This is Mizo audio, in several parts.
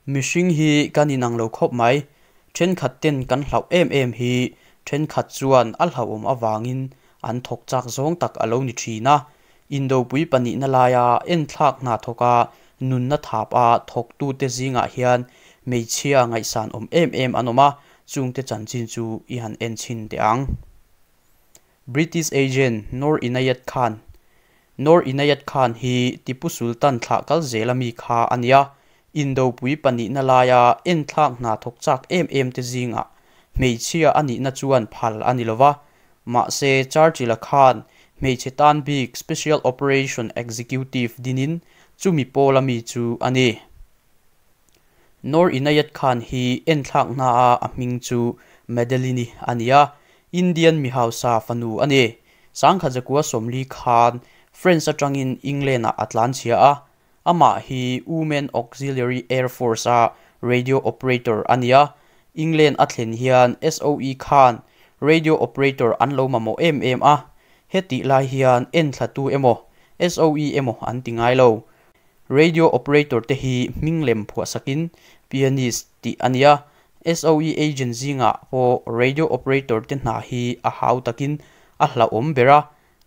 Mihring hi kan inang lo khawp mai. Thenkhat ten kan hlauh em em hi thenkhat chuan a hlauhawm avangin an thawk chak zawng tak a lo ni thin a. Indopui pahnihna laia enthlak hna thawka nunna thap a thawktute zingah hian hmeichhia ngaihsan awm em em an awm a, chungte chanchin chu i han en chhin teh ang. British agent Noor Inayat Khan Noor Inayat Khan hi Tipu Sultan thlah kal zela mi kha a nia. Indopui pahnihna laia enthlak hna thawk chak em em te zingah hmeichhia a nihna chuan phal a ni lova. Mahse Churchill-a khan hmeichhe tan bik Special Operation Executive dinin chumi pawla mi chu a ni. Noor Inayat Khan hi enthlak hna-a a hming chu Madeline-i a ni a, Indian mi hausa fanu a ni. 1940 khan French atangin England-ah a tlanchhia a, amah hi Women Auxiliary Air Force-a radio operator a ni a. England a thlen hian SOE khan radio operator an lo mamawh em em a, hetih lai hian enthlatu emaw SOE emaw an ti ngai lo. Radio operator te hi hming lem phuahsakin pianist tih a ni a, SOE agent zingah pawh radio operator te hna hi a hau takin a hlauhawm ber a,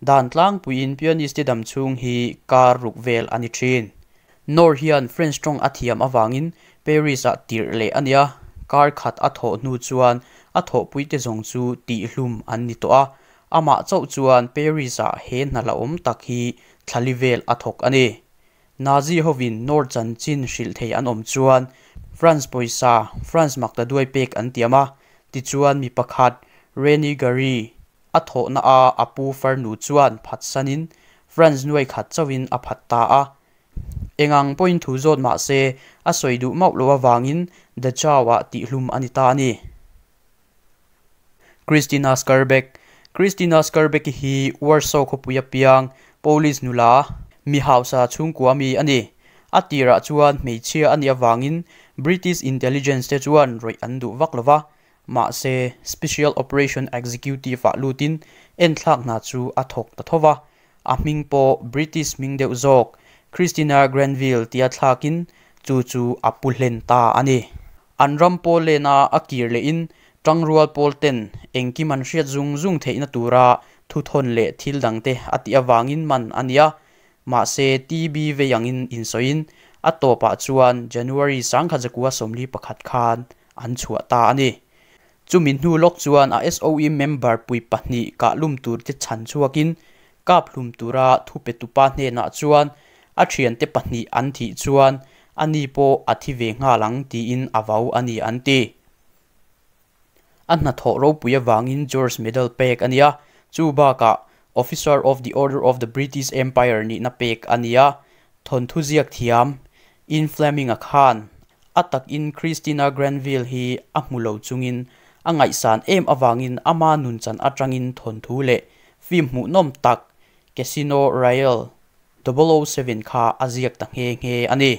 dan tlangpuiin pianist te dam chhung hi kar ruk vel a ni thin. Noor hian French tawng a thiam avangin Paris-ah tirh leh a ni a, kar khat a thawh hnu chuan a thawhpuite zawng chu tihhlum an ni tawh a, amah chauh chuan Paris-ah he hna hlauhawm tak hi thlali vel a thawk a ni. Nazi hovin Noor chanchin hrilh thei an awm chuan France pawisa France maktaduai pek an tiam a, tichuan mi pakhat Rene Gary a thawhna a a pu farnu chuan phatsanin France nuai khat chauhin a phat ta a. Engang pawhin thu zawt mah se a sawi duh mauh loh avangin Dachau-ah tihhlum a ni ta a ni. Krystyna Skarbek Krystyna Skarbek-i hi Warsaw khawpui a piang Polish nula, mi hausa chhungkua mi a ni. A tirah chuan hmeichhia a nih avangin British intelligence te chuan rawih an duh vak lova, mahse Special Operation Executive-ah lutin enthlak hna chu a thawk ta tho va. A hming pawh British hming deuh zawk Christina Granville tia thlakin chu chu a pu hlen ta a ni. An ram pawl lena a kir lehin tangrual pawl ten engkim an hriat zung zung theihna tura thuthawn leh thil dangte a tih avangin man a nia. Mahse TB vei angin insawiin a tawpah chuan January 1941 khan an chhuah ta a ni. Chumi hnu lawk chuan a SOE member pui pahnih kahlum turte chhan chhuakin kap hlum tura thupetupa hnenah chuan a thiante pahnih an thih chuan ani pawh a thi ve nghal ang tiin a vau a ni an ti. A hnathawh ropui avangin George Medal pek a ni a, chu bakah Officer of the Order of the British Empire nihna pek a ni a, thawnthu ziak thiam Ian Fleming-a khan a takin Christina Granville hi a hmu lo chungin a ngaihsan em avangin ama nunchan atangin thawnthu leh film hmuhnawm tak Casino Royale 007 kha a ziak ta nghe nghe a ni.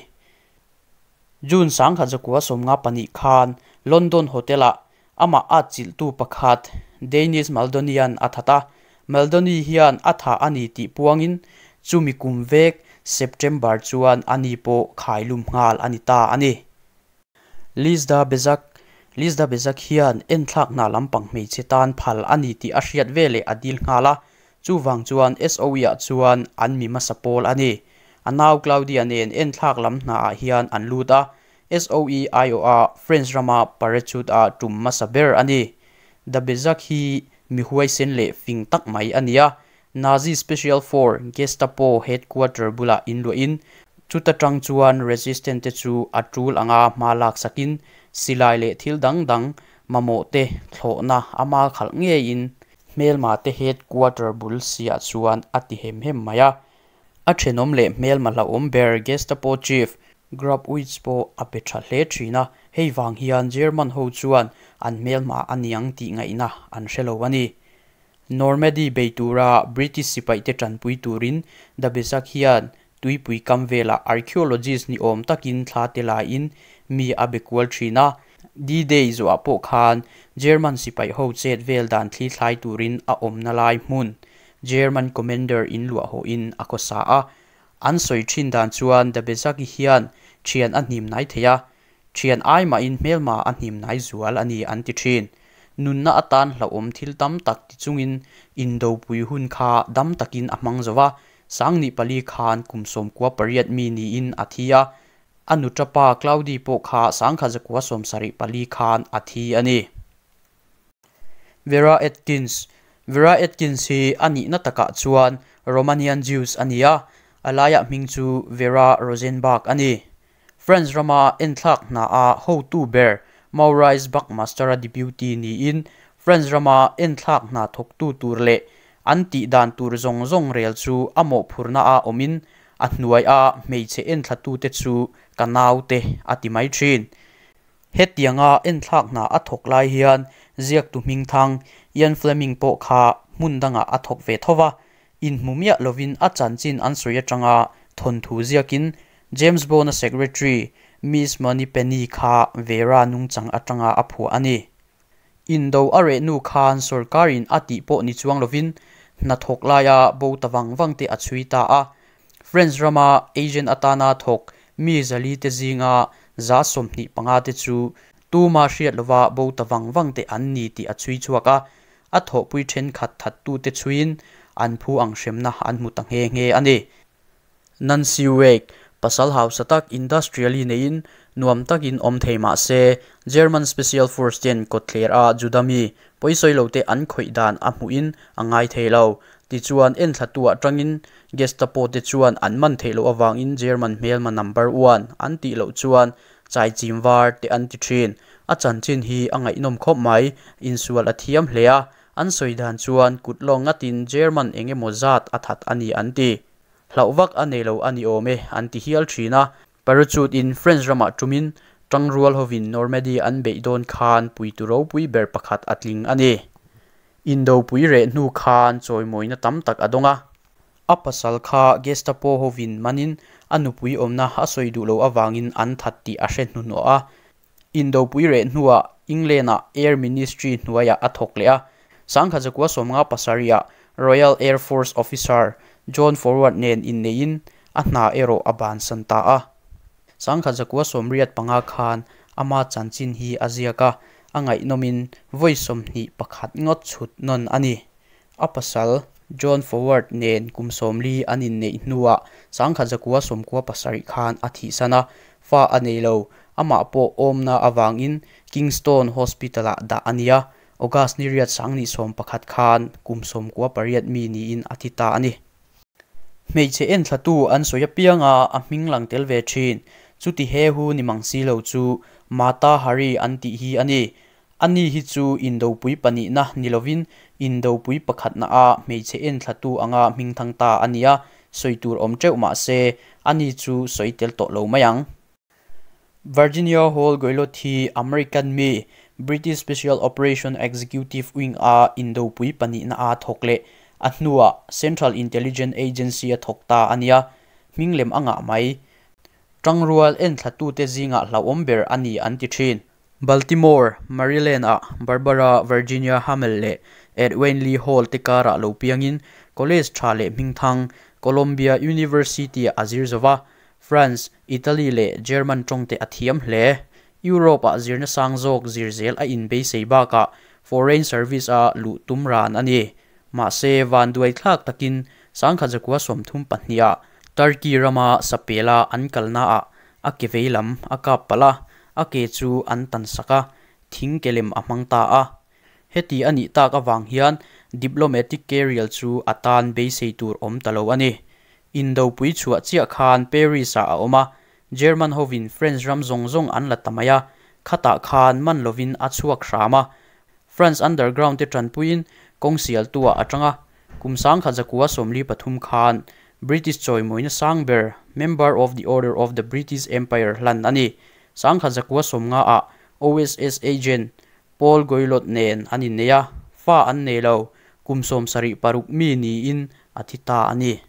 June 1952 khan London Hotel-ah amah a chilhtu pakhat Denis Maldonian a that a, Maldoni hian a thah a ni tih puangin chumi kum vek September chuan ani pawh khailum nghal a ni ta a ni. Lizda Bezak Lizda Bezak hian enthlak hna lampang hmeichhe tan phal a ni tih a hriat veleh a dil nghal a, chuvang chuan SOE-ah chuan an mi hmasa pawl a ni. A nau Claudia nen enthlak lam hnaah hian an lut a, SOE aiawha French rama parachute-a tum hmasa ber a ni. Da Bezak hi mi huaisen leh fing tak mai a ni a, Nazi Special Force Gestapo headquarter bulah inluahin chuta tang chuan resistant te chu a tul anga hma lak sakin silai leh thil dang dang mamawh te thlawhna a mal khalh ngeiin hmelma te headquarter bul siah chuan a ti hem hem mai a. A thenawm leh hmelma hlauhawm ber Gestapo chief Grabwitz pawh a pe tha hle thin a, hei vang hian German ho chuan an hmelma a niang tih ngaihna an hre lo a ni. Normandy bei tura British sipaite tanpui turin Dabesak hian tuipui kam velah archaeologist ni awm takin thla te laiin mi a be kual thin a. D-Day zawhah pawh khan German sipai ho chet vel dan thli thlai turin a awmna lai hmun German commander in luah hawhin a khawsa a. An sawi thin dan chuan Dabezaki hian thian a hnim nai thei a. Thian ai mahin hmelma a hnim hnai zual a ni an ti thin. Nunna atan hlauhawm thil tam tak ti chungin indopui hun kha dam takin a hmang zo va, 2004 khan kum 98 mi niin a thi a, a nuṭapa Claudi pawh kha 1974 khan a thi a ni. Vera Atkins Vera Atkins hi a nihna takah chuan Romanian Jews a ni a, a laiah hming chu Vera Rosenberg a ni. France rama enthlak hna a hotu ber Maurice Buckmaster-a deputy niin France rama enthlak hna thawktu tur leh an tih dan tur zawng zawng rel chu a mawhphurhna a awmin a hnuaia hmeichhe enthlatute chu ka naute a ti mai thin. Hetianga enthlak hna a thawk lai hian ziaktu hmingthang Ian Fleming pawh kha hmun dangah a thawk ve tho va, inhmu miah lovin a chanchin an sawi atanga thawnthu ziakin James Bond-a secretary Miss Moneypenny kha Vera nungchang atanga a phuah a ni. Indo a reh nu khan sorkarin a tih pawh ni chuang lovin hnathawk laia bo ta vang vang te a chhui ta a. France rama agent atana thawk mi 400 te zinga 125 te chu tuma hriat lova bo ta vang vang te an ni tih a chhui chhuak a. A thawhpui thenkhat thattute chhuiin an phu ang hremna an hmu ta nghe nghe a ni. Nancy Wake, pasal hausa tak industrially neiin nuam takin awm thei mah se, German Special Force ten kawtthler a Juda mi pawisawi lo te an khawih dan a hmuhin a ngai thei lo. Tichuan, enthlatu atangin Gestapo te chuan an man theih loh avangin German hmelma number one an tih loh chuan chaichim var te an ti thin. A chanchin hi a ngaihnawm khawp mai, insual a thiam hle a, an sawi dan chuan kut lawng ngatin German eng emaw zat a that a ni an ti. Hlauh vak a nei lo a ni awm e an ti hial thin a. Parachute in France ramah tumin tangrual hovin Normandy an beih dawn khan puitu ropui ber pakhat a tling a ni. Indopui reh hnu khan chawimawina tam tak a dawng a. A pasal kha Gestapo hovin manin a nupui awmna a sawi duh loh avangin an that tih a hre hnuhnawh a. Indopui reh hnuah England-ah Air Ministry hnuaiah a thawk leh a. 1957 ah Royal Air Force officer John Forward nen inneihin a hna erawh a bansan ta a. 1985 khan ama chanchin hi a ziak a, a ngaihnawmin vawi 21 ngawt chhut nawn a ni. A pasal John Forward nen kum 40 an inneih hnuah 1997 khan a thihsan a, fa a nei lo. Amah pawh awmna avangin Kingston Hospital-ah dah a ni a, August ni riat 2011 khan kum 98 mi niin a thi ta a ni. Hmeichhe enthlatu an sawi apianga a hming lang tel ve thin. Chuti he hu ni mang si lo chu Mata Hari an tih hi a ni. Ani hi chu indopui pahnihna ni lovin indopui pakhatna a hmeichhe enthlatu anga hming thang ta a ni a, sawi tur awm teuh mah se ani chu sawi tel tawh lo mai ang. Virginia Hall Goilot hi American mi British Special Operation Executive Wing a indopui pahnihna a thawk leh a hnuah Central Intelligence Agency a thawk ta a nia, hming lem a ngah mai. Tangrual enthlatute zingah hlauhawm ber a ni an ti thin. Baltimore, Maryland-ah Barbara Virginia Hamel leh Edwin Lee Hall te karah lo piangin college tha leh hmingthang Columbia University-ah a zir zo va, France, Italy leh German tawngte a thiam hle. Europe-ah zirna sang zawk zir zel a inbeisei bakah Foreign Service-a luh tum ran a ni. Mahse, vanduai thlak takin 1932-ah Turkey rama sapela an kalnaah a ke vei lam a kap palh a, a ke chu an tan sak a, thing ke lem a hmang ta a. Heti a nih tak avang hian diplomatic career chu a tan beisei tur awm ta lo a ni. Indopui chhuah chiah khan Paris-ah a awm a, German hovin French ram zawng zawng an la ta mai a, khatah khan man lovin a chhuak hram a. France underground te tanpuiin kawng sialtuah a tang a, kum 1943 khan British chawimawina sang ber Member of the Order of the British Empire hlan a ni. 1950 ah OSS agent Paul Goilot nen an innei a, fa an nei lo, kum 76 mi niin a thi ta a ni.